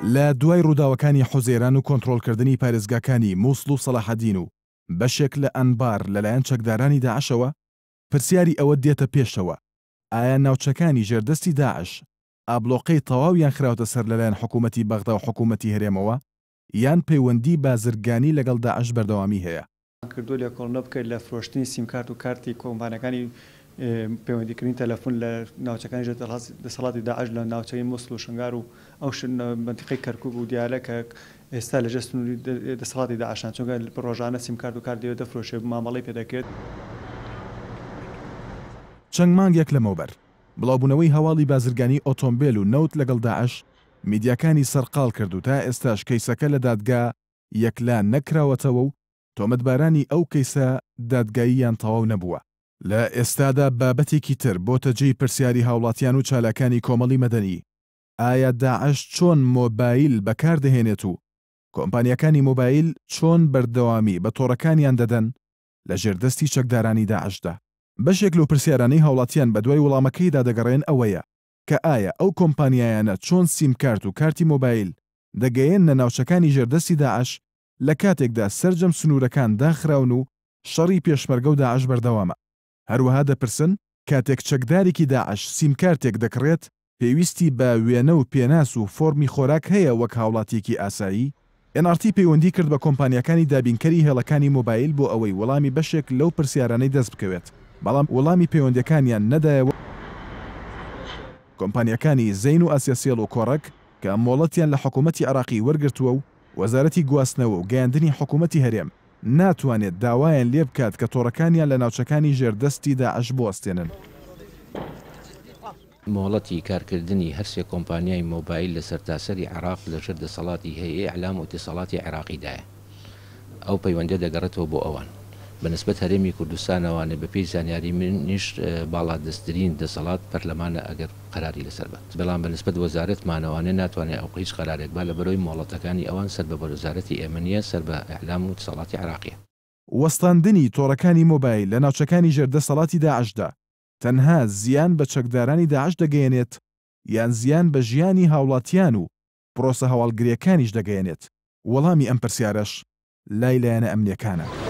لە دوای ڕووداوەکانی حوزەیران و کۆنترۆڵکردنی پارێزگاکانی موسڵ و سەڵاحەدین و بەشێک لە ئەنبار لەلایەن چەکدارانی داعشەوە، پرسیاری ئەوە دێتە پێشەوە ئایا ناوچەکانی ژێر دەستی داعش ئابڵۆقەی تەواویان خراوەتە سەر لەلایەن حکوومەتی بەغدا و حکوومەتی هەرێمەوە یان پەیوەندی بازرگانی لەگەڵ داعش بەردەوامی هەیە؟ کردووە لێکۆڵینەوە بکرێت لە فرۆشتنی سیمکارت و کارتی کۆمپانیاکانی پەیوەندیکردنی تەلەفون لە ناوچەکانی ژێر دەسەڵاتی داعش لە ناوچەی موسڵ و شنگار و ئەو مەنتیقەی کەرکوک و دیالە کە ئێستا لە ژێر سنووری دەسەڵاتی داعشن چونکە ڕۆژانە سیمکارت و کارت لەوێ دەفرۆشێ و مامەڵەی پێ دەکرێت. چەند مانگێک لەمەوبەر، بڵاوبوونەوەی هەواڵی بازرگانی ئۆتۆمبێل و نەوت لەگەڵ داعش میدیاکانی سەرقاڵ کرد و تا ئێستاش کەیسەکە لە دادگا یەکلا نەکراوەتەوە و تۆمەتبارانی ئەو کەیسە دادگاییان تەواو نەبووە. لە ئێستادا بابەتێکی تر بۆتە جێی پرسیاری هاوڵاتیان و چالاکانی کۆمەڵی مەدەنی، ئایا داعش چۆن مۆبایل بەکار دەهێنێت و کۆمپانیاکانی مۆبایل چۆن بەردەوامی بە تۆڕەکانیان دەدەن لە ژێر دەستی چەکدارانی داعشدا؟ بەشێک لەو پرسیارانەی هاوڵاتیان بەدوای وڵامەکەیدا دەگەڕێن ئەوەیە کە ئایا ئەو کۆمپانیایانە چۆن سیمکارت و کارتی مۆبایل دەگەیەننە ناوچەکانی ژێر دەستی داعش لە کاتێکدا سەرجەم سنوورەکان داخراون و شەڕی پێشمەرگە و داعش بەردەوامە. هەروەها دەپرسن کاتێک چەکدارێکی داعش سیمکارتێک دەکڕێت پێویستی بە وێنە و پێناس و فۆرمی خۆراک هەیە وەک هاوڵاتییەکی ئاسایی؟ ئێن ئاڕ تی پەیوەندی کرد بە کۆمپانیاکانی دابینکەری هێڵەکانی مۆبایل بۆ ئەوەی وەڵامی بەشێک لەو پرسیارانەی دەست بکەوێت، بەڵام وەڵامی پەیوەندییەکانیان نەدایەوە. کۆمپانیاکانی زەین و ئاسیاسێڵ و کۆڕەک کە مۆڵەتیان لە حکوومەتی عێراقی وەرگرتووە و وەزارەتی گواستنەوە و گەیاندنی حکوومەتی هەرێم ناتوانێت داوایان لێ بکات کە تۆڕەکانیان لە ناوچەکانی ژێر دەستی داعش بوەستێنن. مۆڵەتی کارکردنی هەرسێ کۆمپانیای مۆبایل لە سەرتاسەری عێراق لەژێر دەسەڵاتی هەیئەی ئیعلام و ئیتیساڵاتی عێراقیدایە. ئەو پەیوەندیە دەگەڕێتەوە بۆ ئەوان. بە نسبەت هەرێمی کوردستانەوانێ بە پێی زانیاری منیش باڵادەستترین دەسەڵات پەرلەمانە ئەگەر قەراری لەسەر بات. بەڵام بە نسبەت وەزارەتمانەوانێ ناتوانێ ئەو هیچ قەرارێک با لەبەرئەوەی مۆڵەتەکانی ئەوان سەر بە وەزارەتی ئێمە نیە سەر بە ئیعلام و ئیتیساڵاتی عێراقیە. وەستاندنی تۆڕەکانی مۆبایل لە ناوچەکانی ژێر دەسەڵاتی داعشدا تەنها زیان بە چەکدارانی داعش دەگەیەنێت یان زیان بە ژیانی هاوڵاتیان و پرۆسە هەواڵگرییەکانیش دەگەیەنێت؟ وەڵامی ئەم پرسیارەش لای لایەنە ئەمنییەکانە.